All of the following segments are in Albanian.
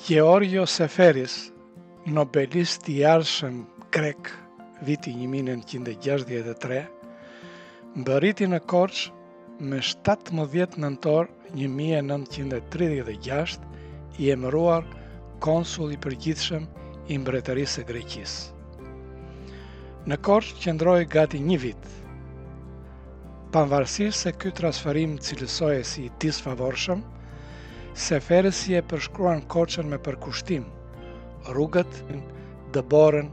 Georgios Seferis, nobelist i ardhshëm grek, viti 1963, mbërriti në Korçë me 17 nëntor 1936 i emëruar konsull i përgjithshëm i Mbretërisë së Greqisë. Në Korçë qëndroi gati një vit. Pavarësisht se ky transferim cilësohej si i disfavorshëm, Seferisi e përshkruan Korçën me përkushtim, rrugët, dëborën,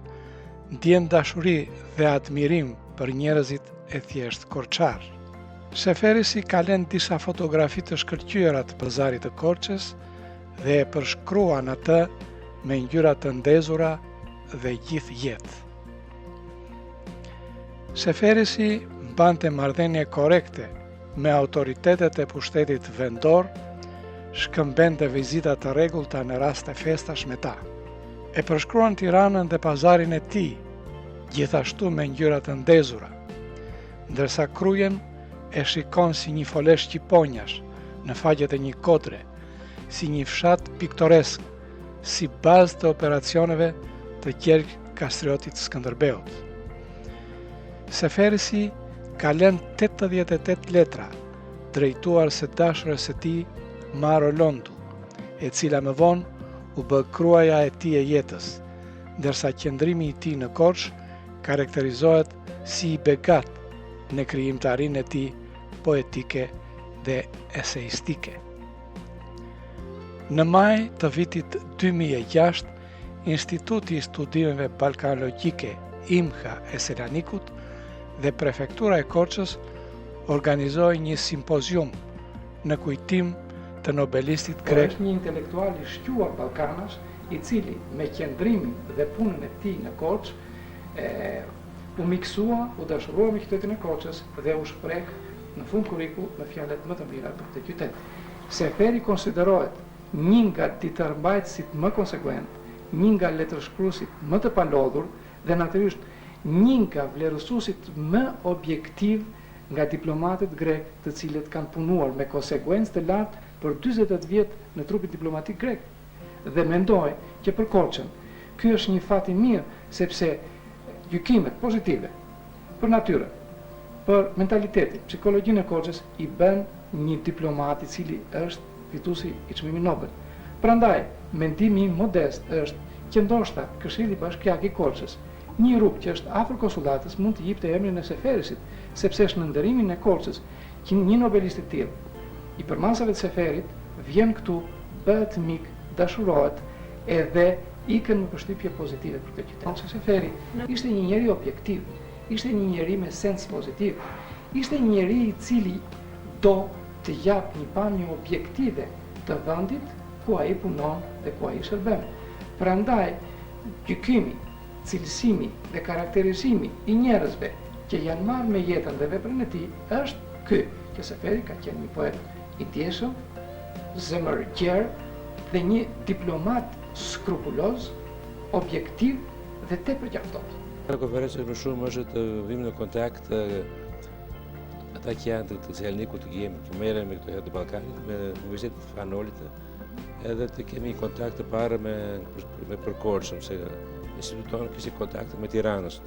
ndjen dashuri dhe admirim për njerëzit e thjeshtë korçarë. Seferisi ka lënë disa fotografi të shkëlqyera të pazarit të Korçës dhe e përshkruan atë me ngjyra të ndezura dhe gjithë jetë. Seferisi mbante marrëdhënie korrekte me autoritetet e pushtetit vendor, shkëmbente vizita të rregullta në raste festash me ta. E përshkruan Tiranën dhe pazarin e tij, gjithashtu me ngjyra të ndezura, ndërsa Krujën e shikon si një fole shqiponjash në faqet e një kodre, si një fshat piktoresk, si bazë të operacioneve të Gjergj Kastriotit Skënderbeut. Seferisi ka lënë 88 letra drejtuar së dashurës së tij Maro Londu, e cila më vonë u bë gruaja e tij e jetës, ndërsa qëndrimi i tij në Korçë karakterizohet si i begatë në krijimtarinë e tij poetike dhe eseistike. Në maj të vitit 2006, Instituti i Studimeve Ballkanologjike IMHA e Selanikut dhe Prefektura e Korçës organizoi një simpozium në kujtim të nobelistit grek. Është një intelektual i shquar ballkanas, i cili me qëndrimin dhe punën e tij në Korçë u miksua, u dashurua me qytetin e Korçës dhe u shpreh në fund korriku me fjalët më të mira për këtë qytet. Seferi konsiderohet një nga ditërmbajtësit më konsekuentë, një nga letërshkruesit më të palodhur dhe natyrisht një nga vlerësuesit më objektivë nga diplomatët grekë të cilët kanë punuar me konsekuencë të lartë për 48 vjet në trupin diplomatik grek. Dhe mendoj që për Korçën ky është një fat i mirë sepse gjykimet pozitive për natyrën, për mentalitetin, psikologjinë e Korçës i bën një diplomat i cili është fituesi i çmimit Nobel. Prandaj, mendimi im modest është që ndoshta Këshilli Bashkiak i Korçës, një rrugë që është afër konsullatës mund t'i jipte emrin e Seferisit, sepse është në nderimin e Korçës që një nobelist i tillë, i përmasave të Seferit, vjen këtu, bëhet mik, dashurohet edhe ikën me përshtypje pozitive për këtë qytet. Seferi ishte një njeri objektiv, ishte një njeri me sens pozitiv, ishte një njeri i cili do të japë një pamje objektive të vendit ku ai punon dhe ku ai shërben. Prandaj, gjykimi, cilësimi dhe karakterizimi i njerëzve që janë marrë me jetën dhe veprën e tij është ky, që Seferi ka qenë një poet i ndjeshëm, zemërgjerë dhe një diplomat skrupuloz, objektiv dhe tepër gjakftohtë. Në konferencë më shumë është të vim në kontakt ata që janë të, të Selanikut të gjejmë, që merren me këto herë të Ballkanit, me Universitetin Fan Nolit, edhe të kemi një kontakt të parë me, me për Korçën, se instituti tonë kishte kontakt me Tiranës.